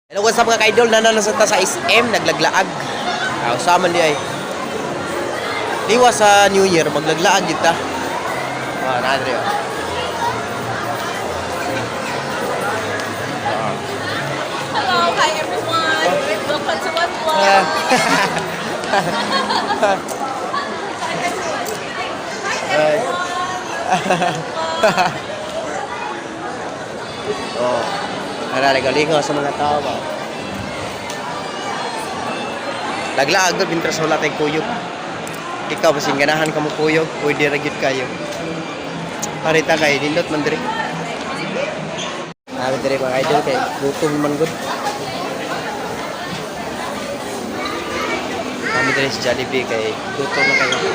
Hello, what's up, mga ka-idol? Nana sa ta sa SM, naglaglaag. Ah, usa man di ay. Liwas sa New Year, maglaglaag gyud ta. Ah, naa diri, oh. Hello, hi everyone. Welcome to my vlog. Hi. Oh. Ara nagalingaw sa mga tao ba. Laglaag gud bintras wala tay kuyog. Ikaw basin ganahan ka mo kuyog, pwede ra gyud kayo. Parita kay nindot man diri. Abi diri, mga idol, kay gutom man gud. Kami diri sa Jollibee kay gutom na kayo.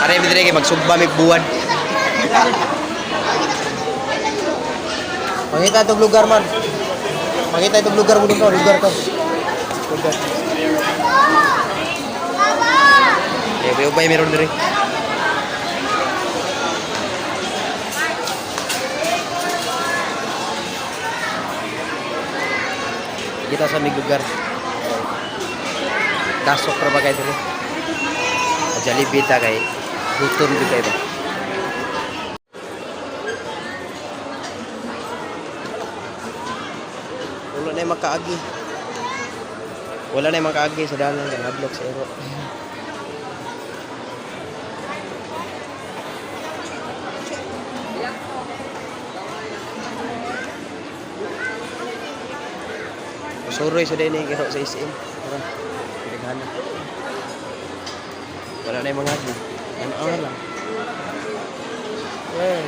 Are mi diri kay magsugba mig buwan. Mangita itong lugar man. Mangita itong lugar mo dito, lugar to. Lugar. Eh, may ubay meron diri. Kita sa may lugar. Dasok ra ba kayo diri? Jollibee ta kay gutom gyud kayo ba. Wala na yung makaagi. Wala na yung makaagi sa dalan kay hadlok sa ero. Suroy sa din ero sa SM. Tara. Daghan. Wala na yung mga agi. Ano ano lang. Eh.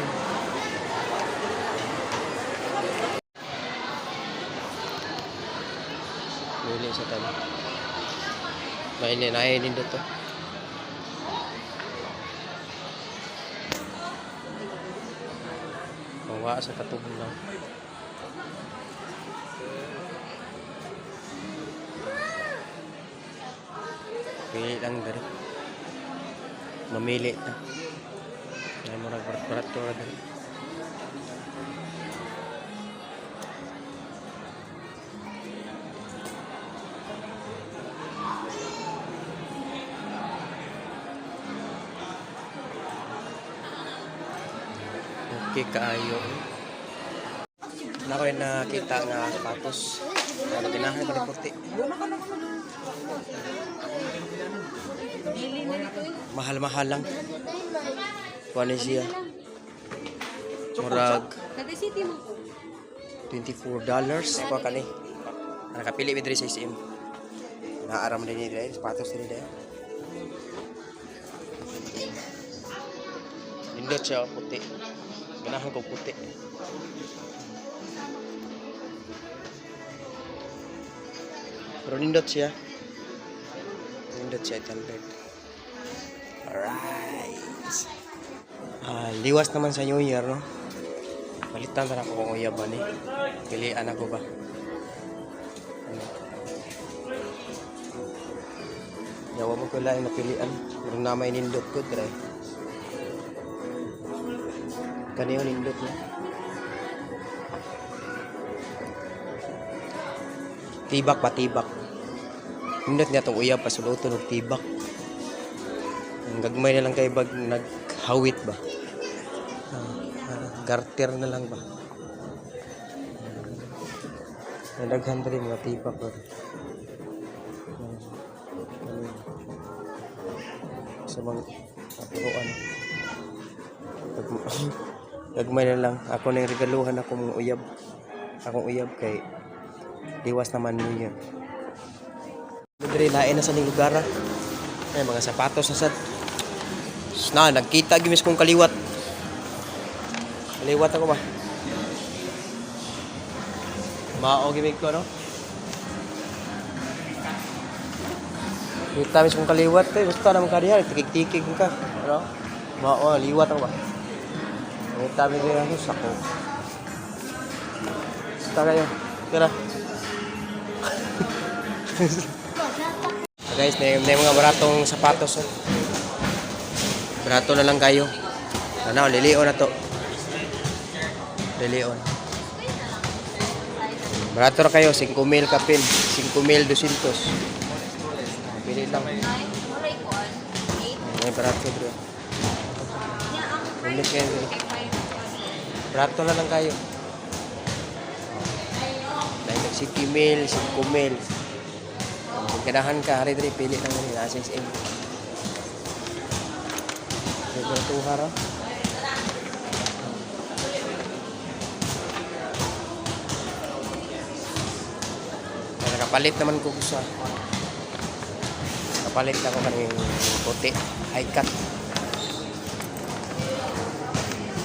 Mili sa tanan. Maini na ay nindot to. Mawa sa katubong lang. Pili lang diri. Mamili ta. Ay murag barat-barat to ra diri. Okay kaayo. Na ko yung nakita nga sapatos. Ano ganahan ko ni puti. Mahal-mahal lang. Kuan ni siya. Murag Tatay City mo po. $24 pa kani. Nakapili mi diri sa SM. Naaram din ni diri sapatos diri diri. Nindot siya puti. Ganahan ko puti. Pero nindot siya. Nindot siya 800. Alright. Ah, liwas naman sa New Year, no? Palitan na ako kung uyab ba ni. Pilian ako ba? Ano? Yawa mo ko lang napilian. Pero na may nindot ko, dre. Kaniyo nindot na. Tibak pa, tibak. Nindot nga itong uyab, pasuluto og tibak. Ang gagmay na lang kay bag naghawit ba. Ah, ah, garter na lang ba. Nalaghan rin mga tibak ba. Ano, sa mga kapuruan. Gagmay na lang. Ako na yung regaluhan ako mga uyab. Akong uyab kay liwas naman New Year. Dre, lain na sa ning lugar ah. Ay, mga sapatos na sad. Na, nagkita gimis kong kaliwat. Kaliwat ako ba? Mao gimig ko, no? Kita mis kong kaliwat eh. Gusto naman ka diha, tikig-tikig ka. Ano? Mao, liwat ako ba? Kita mi diri ako sako. Basta kayo. Tara. Ah, guys, na mga baratong sapatos. Oh. Barato na lang kayo. Ano, lilio na to. Dilion. Barato ra kayo, 5 mil kapin, 5,200. Pili lang. Ay, walay kuan. Eight. May barato bro. Nya ang Hindi price kayo. kay 5. Barato na lang kayo. Dahil nag 7 mil, 5 mil. Kung ganahan ka, hari diri, pili lang diri, nasa SM. May baratuha ra. Kaya nakapalit naman ko sa, kapalit ako kaning puti high cut.